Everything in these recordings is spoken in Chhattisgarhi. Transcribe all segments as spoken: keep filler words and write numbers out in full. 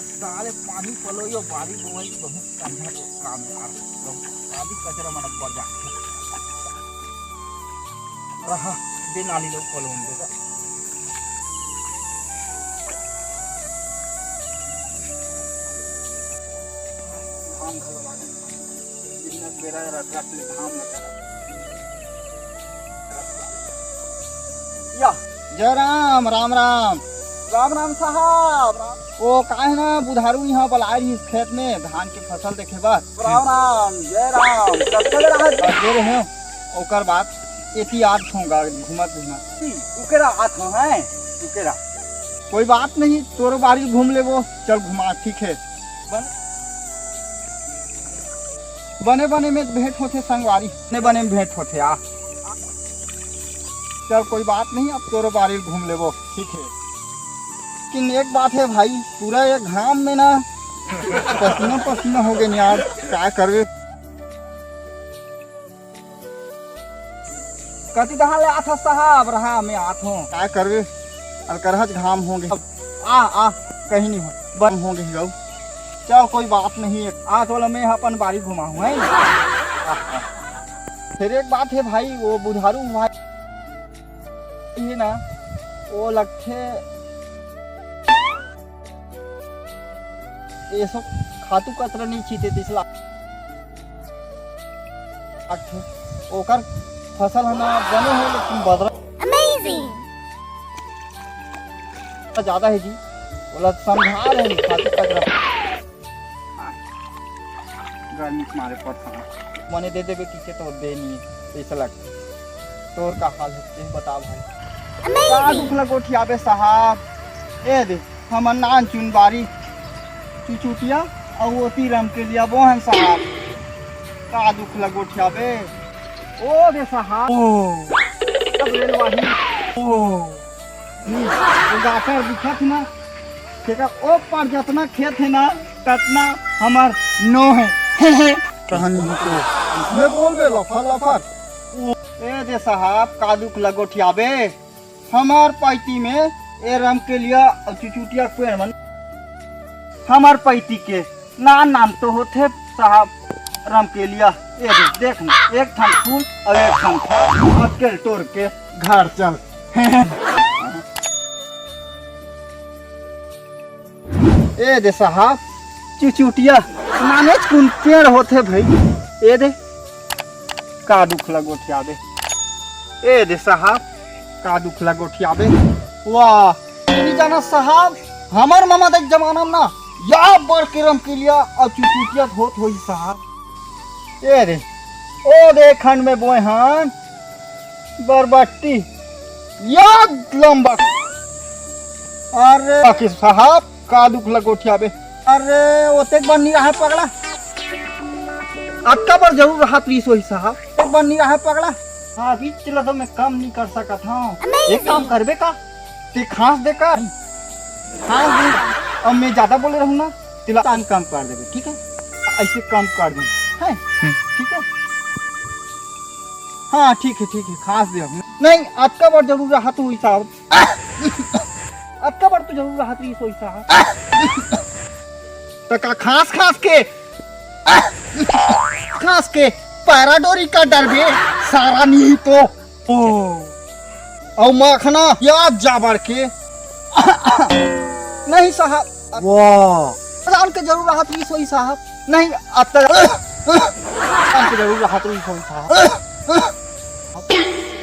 साले पानी पलोई अउ बारी बोवई बहुत कंधा काम हे यार। काली कचरा मन अब्बड़ जाथे। रहा, दे नाली लोग पलोन दे दा। घाम घलो लागत। दिन बेरा रख रख ले घाम लगा। या। जय राम, राम राम। राम राम साहब, राम। ओ, काहे ना बुधारू इहाँ बलाए रहिस खेत में धान के फसल देखे बर। राम राम, जय राम। कब चल रहा है? अ, दे रहे हो, ओकर बाद एती आत हों गा घूमत घूमत। हम्म, उकेरा आत हों, हैं? उकेरा। कोई बात नहीं, तोरो बारी घूम लेबो। चल घुमा, ठीक है। बन- बने बने में भेंट होथे संगवारी, बने बने में भेंट होथे आ। चल कोई बात नहीं, अब तोरो बारी घूम लेबो, ठीक है। लेकिन एक बात है भाई, पूरा ये घाम में ना पसीना पसीना हो गए यार, का करबे। कति डहान ले आथस साहब? रहा, मैं आत हों। का करबे, अलकरहच घाम होगे। आ, आ, कहीं नहीं हो, बन होगे गऊ। चल, कोई बात नहीं है। आ, तोला मैं अपन बारी घुमाहूँ, हैं? आ, आ। फिर एक बात है भाई, वो बुधारू भाई है ना, वो लगथे ये सब खातू कचरा नहीं छीते, तिसला आथे। ओकर फसल ह ना बने हो, लेकिन बदरा Amazing! ज्यादा है जी, ओला समझा रहे हैं, खातू कचरा। गर्मी के मारे पड़ता। मने दे देबे कि के तो दे नहीं, ऐसा लगता। तोर का हाल है, ये बता भाई। Amazing! का दुख लगोठियाबे साहब? ए दे, हमर नान चुन बारी चुचुटिया अउ ओती रमकेलिया बोहन साहब। का दुख लगोठियाबे? ओ दे साहब। ओ। अब रेलवाही। ओ। गाटर दिखत ना, तेकर ओ पार जतना खेत है ना, ततना हमर नो है। कहानी तो मैं बोल दे लफर लफर। ए दे साहब, का दुख लगोठियाबे? हमार पैती में ए रमकेलिया अउ चुचुटिया के पेड़ मन, हमार पैती के नान नान तो होथे साहब रमकेलिया। ए दे, देख ना, एक ठन फूल अउ एक ठन फल, अकेल टोर के घर चल। ए दे साहब, चुचुटिया नानेच कुन पेड़ होथे भाई। ए दे, का दुख लगोठियाबे। ए दे साहब, का दुख लगोठियाबे। वाह, नहीं जाना साहब, हमर ममा देख जमाना में ना, या बड़ के रमकेलिया अउ चुचुटिया होत होही साहब। ए रे, ओ दे खंड में बोए हन बरबट्टी, याद लंबा। अरे बाकी साहब, का दुख लगोठियाबे। अरे, ओतेक बन नहीं रहा पगला। अतका बर जरूर रहा त्रिस वही साहब। ओतेक बन नहीं रहा पगला। हाँ, बीच ला तो मैं कम नहीं कर सकत हूँ। Amazing! एक काम करबे का? ते खांस दे कर। खांस दे। अब मैं ज्यादा बोले रहूँ ना, तिला तान कम कर देबे, ठीक है? ऐसे कम कर दे, है? हम्म। ठीक है? हाँ, ठीक है, ठीक है, खांस दे। नहीं, अतका बर जरूर रहा तू साहब। अतका बर तो जरूर रहा तू सोई साहब। त का खांस खांस के, खांस के पैराडोरी का डरबे, सारा नहीं तो। ओ, अउ मखना याद जा बढ़ के। नहीं साहब। वाह। जान के जरूर रहा तू सोई साहब। नहीं, अब तक जान के जरूर रहा तू सोई साहब।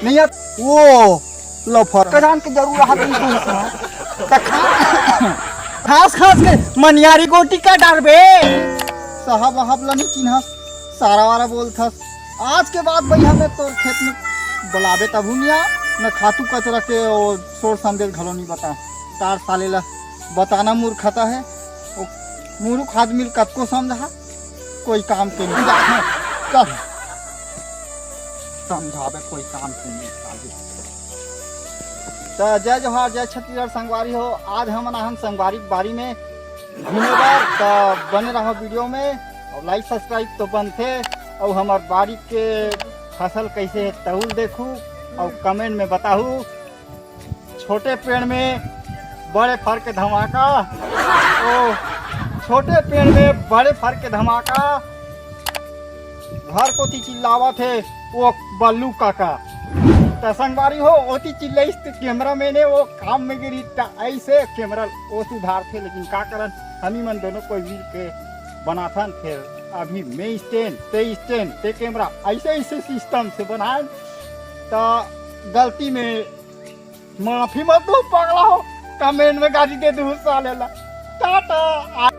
नहीं यार, वो लफर। का जान के जरूर रहा तू सोई साहब। त खा-, खास खास के मनियारी गोटी का डरबे। साहब, वहाब ला नहीं चिन्हस, सारा वारा बोलथस। आज के बाद भैया मैं तोर खेत में बुलाबे तभू नहीं आ, न खातू कचरा के और शोर संदेश घलो नहीं बता। तार साले ला बताना मूर्खता है। ओ, मूर्ख आदमी ल कतको समझा, कोई काम के नहीं। चल, समझाबे कोई काम के नहीं। त जय जोहार, जय छत्तीसगढ़ संगवारी हो। आज हमन आहन संगवारी के बारी में घूमे बर, त बने रहो वीडियो में। और like subscribe तो बनथे, और हमर बारी के फसल कैसे है तहुल देखू, और comment में बताहू। छोटे पेड़ में बड़े फर के धमाका। ओ, छोटे पेड़ में बड़े फर के धमाका। घर कोती चिल्लावत हे वो बल्लू काका। त संगवारी हो, ओती चिल्लाइस ते कैमरा मैन हे वो काम में गिरी, त ऐसे कैमरा वो सुधारथे। लेकिन का करन, हमी मन दोनों कोई मिल के बनाथन। फिर अभी मैं स्टैंड, ते स्टैंड, ते कैमरा, ऐसे ऐसे सिस्टम से बनाए। त गलती में माफी मत दो पगला हो, कमेंट में गाली दे दू साले ला। टाटा।